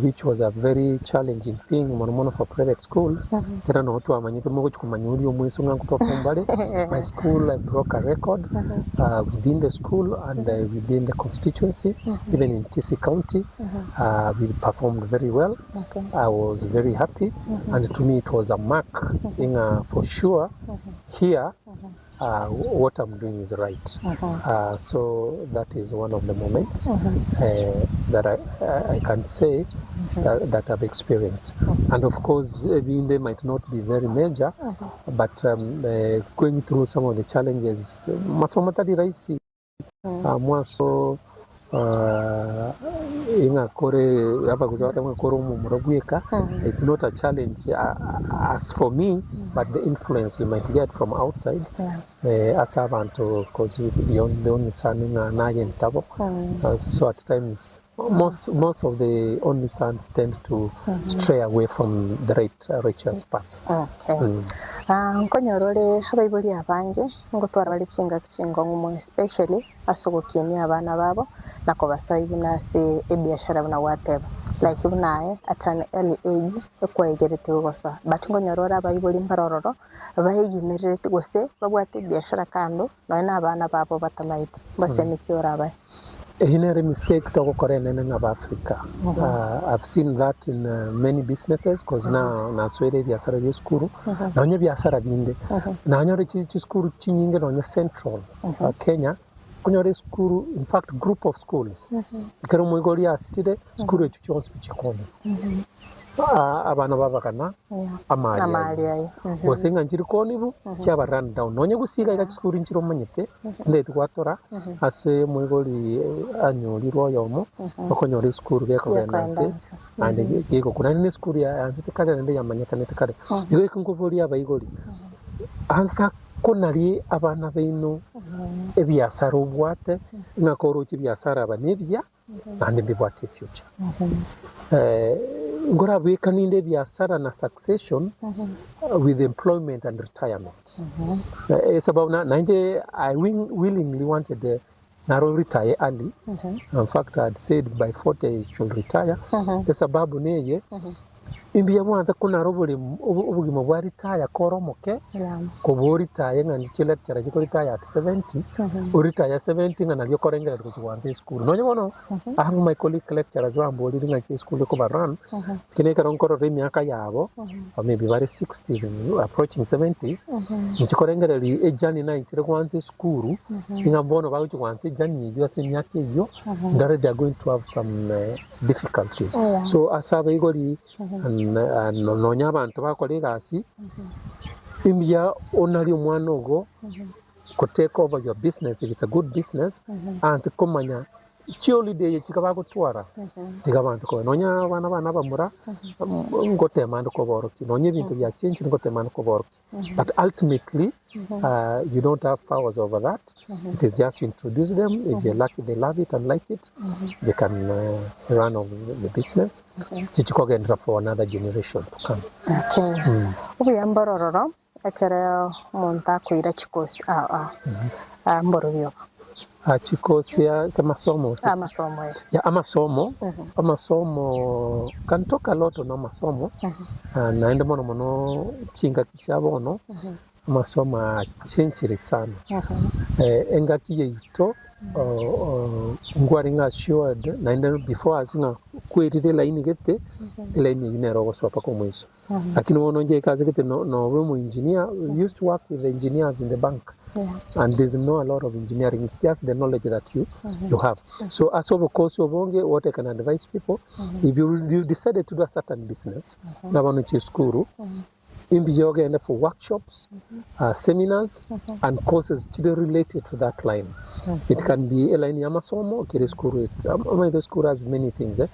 which was a very challenging thing mono mono for private schools, ekero nabo twamanyete mogochia komanya oria omweso ng'a nkoperform bare, my school I broke a record within the school and within the constituency, even in Kisii county, we performed very well. I was very happy and to me it was a mark ng'a for sure here what I'm doing is right. So that is one of the moments that I can say that I've experienced. And of course ebinde might not be very major but going through some of the challenges, masomo tari rahisi. Mwaso ing'a kore abagusu bagoteeba ng'a kore omomura bweka, it's not a challenge as for me but the influence you might get from outside ase abanto coz the only son ng'a naye ntabo, so at times most most of the only sons tend to stray away from the right righteous path. Okay. Nkonyora ore abaibori abange ngotwara bare chingaki chingong'u mono especially ase ogokinia abana babo na kobasoa buna ase ebiashara buna gwateba. Like buna aye at an early age ekwaegeretigwe gosoa but nkonyora ore abaibori mbare ororo baegimerereti gose babwate ebiashara kando nonya na abana babo batamaeti. Mbasemi ki orabae? Eyio nere mistake togokora enene ng'a abafrica. I've seen that in many businesses cause na nasoire ebiasara bia esukuru, nonya ebiasara binde. Nanyore chisukuru chinyinge nonya central Kenya, okonyora esukuru in fact group of schools, ekero omoibori asirire, sukuru echio chionsi pi chikonywa. Abana babagana amari Amari ayio. ayio. Gose ng'a nchiri konibu, chiaba run down. Nonye gose iga iga chisukuru nchire omanyete, ndeti gwatora ase omoibori anyorirwe oyomo, okonyora esukuru gekogenda Gekogenda nse, nse. naende gegokwa. Naende na esukuru yaanchete kare naende yamanyekanete kare. Igo eke nkoboria abaibori, ansa konaria abana baino ebiasara obwate, ng'a koroche ebiasara aba nebiya, naende mbibwate efuture. Nkorabwekanie inde ebiasara na succession with employment and retirement. Esababu naende I willingly wanted naro retire early, in fact I had said by 40 I should retire, esababu neye, Imbuya bwansa konara oboremu obogima bwa retire kore omoke, kobua oritire ng'a ninche lecturer chiko retire at 70, oritire 70 ng'a nario okorengereria gochia goansa esukuru. Nonye bono, I have my colleague lecturers bamborire ng'a inche esukuru ekoba run, lakini ekero nkorora emiaka yabo, or maybe bare sixties approaching seventies, inche korengereria ejourney nainchire goansa esukuru, ng'a bono bagochia goansa ejourney eyio ase emiaka eyio, ndore they are going to have some difficulties. So ase abaibori nonya abanto bagokora egasi, imbuya onarie omwana ogo go take over your business if it's a good business, aanse komanya chiholiday echi iga bagotwara, tiga abanto koba nonya abana bane abamura, ngotema ande koborokia, nonya ebinto biachenchire ngotema ande koborokia. But ultimately you don't have powers over that, it is just to introduce them, if you're lucky they love it and like it, they can run on the business, chichikogenderera for another generation to come. Okay. Obuya mborororo ekero omonto akoira chikosi ao ao ah, mborobio obo. Ah, chikosi amasomo gose? Amasomo eh. Yeah, amasomo, amasomo can talk a lot on amasomo, ah, naende mono mono chingaki chia bono, amasomo achenchire sana. Eh, engaki yaito nkwarenge assured naende before ase ng'a kwerire elaini gete, elaini eyio nere ogosoa mpaka omweso. Lakini bono inche ase gete nobe omoengineer, we used to work with the engineers in the bank. And there's no a lot of engineering, it's just the knowledge that you, you have. So ase obokosi obonge, what I can advise people, if you, you decided to do a certain business, nabano chisukuru, imbiya ogende for workshops, seminars, and courses chire related to that line. It can be a line ya masomo, kere school, the school has many things. Eh?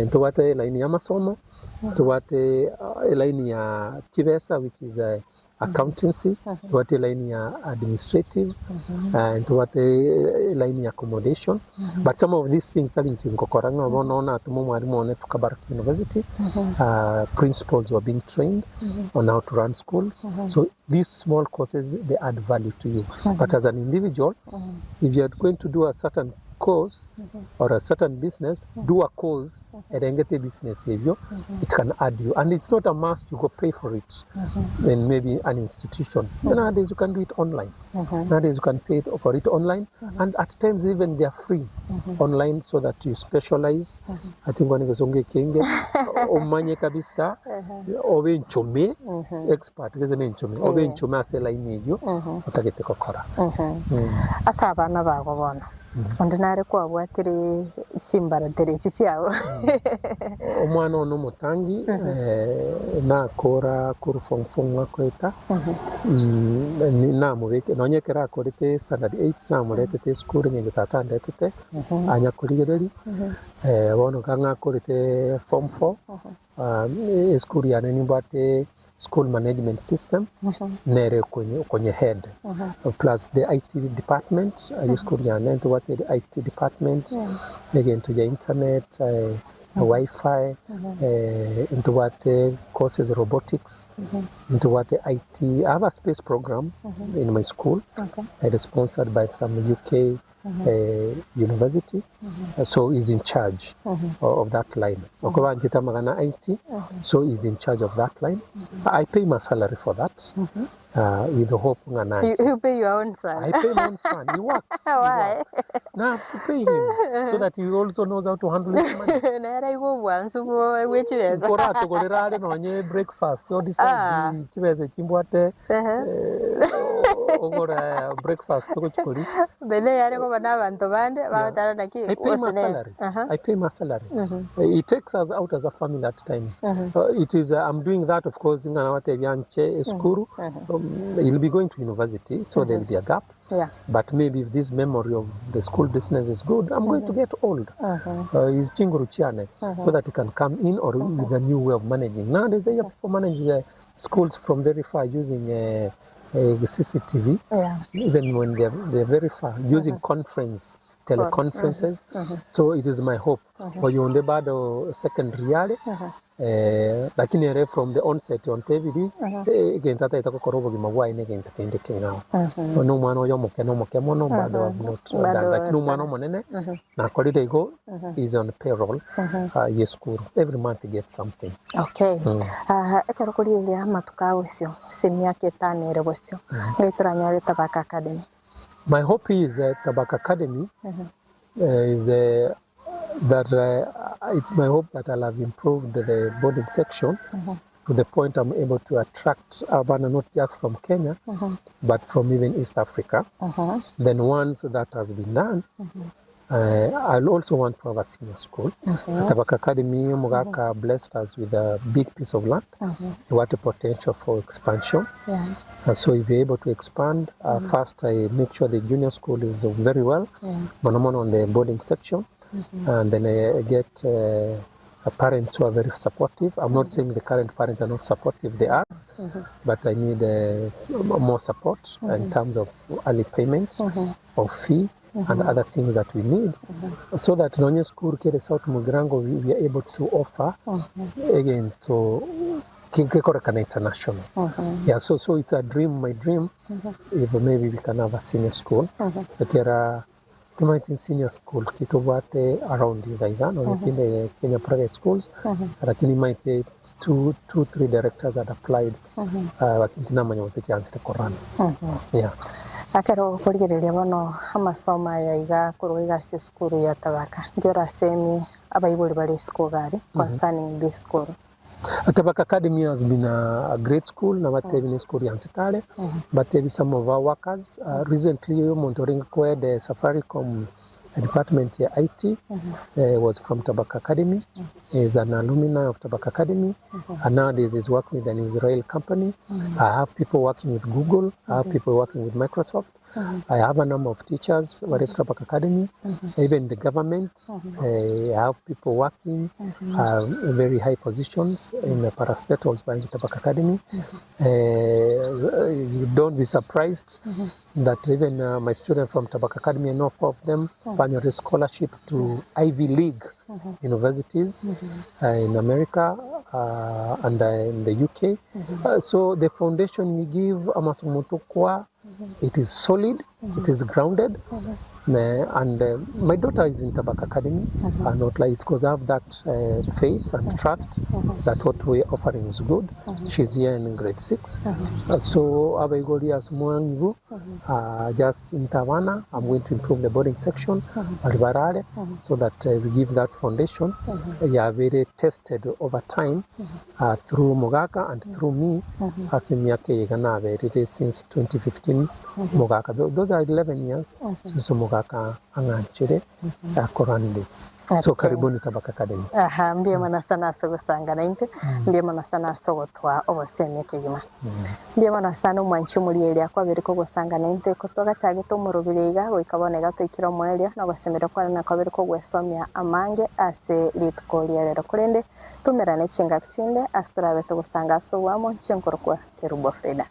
Ntobwate line ya masomo, tobwate line ya chibesa, which is accountancy, tobwate line ya administrative, and tobwate line ya accommodation. But some of these things tari nchingokora ng'a bono natuma mwalimu one to Kabarak University, principals were being trained on how to run schools. So these small courses, they add value to you. But as an individual, if you are going to do a certain course or a certain business, do a course erengete business hivyo, it can add you. And it's not a must you go pay for it in maybe an institution. Nowadays you can do it online. Nowadays you can pay for it online, and at times even they are free online, so that you specialize. I think one is kenge omanye kabisa obe nchome expert geze ne nchome obe nchome ase line eyo otagete kokora. Ase abana bago bono onde nare kwabwatire chimbaratere echi chiabo. Omwana ono omotangi nakora kuru form four mwakoeta, namobeke nonye ekero akorete standard 8 namoretete esukuru ng'ende tata andetete anyakorigereri, bono kang'a akorete form 4, esukuru yane nimbwate school management system nere kwenye, kwenye head plus the IT department, esukuru yane ntobwate the IT department, egento ya internet, Wi-Fi, ntobwate courses robotics, ntobwate IT. I have a space program in my school. It is sponsored by some UK university, so he's in charge of that line. Okoba nchita magana IT, so he's in charge of that line. I pay my salary for that, with the hope ng'a You pay your own son. I pay my own son. He works. He Why? works. Now I have to pay him so that he also knows how to handle his money. Nere igo obwansu bwe chibesa. Nkoratogorera are nonye breakfast Ah. odecide chibesa chimbwate ogora breakfast togochikori. Bene yare koba na abanto bande bagotara naki I pay my osine. salary. I pay my salary. It takes us out as a family at times. It is. I'm doing that, of course. Ngana yanche skuru. He'll be going to university, so there'll be a gap. Yeah. But maybe if this memory of the school business is good, I'm going to get old. He's chinguru chiane, so that he can come in or with a new way of managing. Nowadays, they have people manage schools from very far using the CCTV. Yeah. Even when they're very far, using conference, teleconferences. So it is my hope. Oyonde bado secondary yale, lakini ere from the onset on TVD, egento ataita kokora obogima bwaye negento kende keng'ao. No omwana oyo omoke nomoke mono bado have not done, lakini omwana omonene nakorire igo is on payroll ye school every month he gets something. Okay. Ekero korigereria amatuko agosio ase emiaka etano ere bosio ngai toranyore Tabaka Academy. My hope is that Tabaka Academy is that it's my hope that I'll have improved the boarding section to the point I'm able to attract abana not just from Kenya, but from even East Africa. Then once that has been done, I'll also want to have a senior school. Tabaka Academy, Mugaka blessed us with a big piece of land. What a potential for expansion. Yeah. And so if you're able to expand, first I make sure the junior school is very well, mono on the boarding section, and then I get parents who are very supportive. I'm not saying the current parents are not supportive, they are, but I need more support in terms of early payments of fee and other things that we need, so that Nonye School, Kere South Mugirango, we are able to offer again to Kikorekana International. Yeah, so it's a dream, my dream, if maybe we can have a senior school. But there are senior school kitobwate around Uganda, no kinde Kenya private schools, lakini might say 2, 3 directors had applied, lakini tinamanya wote korana. Yeah. Akero kurigereria bono amasomo aya iga korwa iga ase esukuru ya Tabaka ndio orasemi abaibori bare esukuru gari concerning this school. Tabaka Academy has been a great school, nabatebi ne school ya nse kare, batebi some of our workers, recently omonto orenge koeda Safaricom department ya IT was from Tabaka Academy, is an alumni of Tabaka Academy, and nowadays is working with an Israel company. I have people working with Google, I have people working with Microsoft. I have a number of teachers who are at Tabaka Academy, even the government. I have people working in very high positions in the parastatals by Tabaka Academy. You don't be surprised that even my students from Tabaka Academy, enough of them, mm -hmm. scholarship to Ivy League universities in America and in the UK. So the foundation we give Amasomoto it is solid, it is grounded. And my daughter is in Tabaka Academy, and not like because I have that faith and trust that what we're offering is good. She's here in grade 6. So abaigori as mwangu, just in Tavana, I'm going to improve the boarding section, Baribarare, so that we give that foundation. Yeah, very tested over time through Mogaka and through me as in Yake Yegana since 2015. Mogaka, those are 11 years since Mogaka anganchere akorani this. So karibuni Tabaka Academy. Aha, mbuya mono sana ase ogosangana intwe, mbuya mono sana ase ogotwa obosemi ekegima. Mbuya mono sana omwanchi omorieria kwabere kogosangana intwe kotogachagete omorobiri iga goika bono iga toikire omoerio na ogosemeria kwane na kwabere kogwesomia amange ase rituko ria rero korende tumerane chingaki chinde ase torabe togosanga ase obwamo nche nkorokwa Kerubo Frida.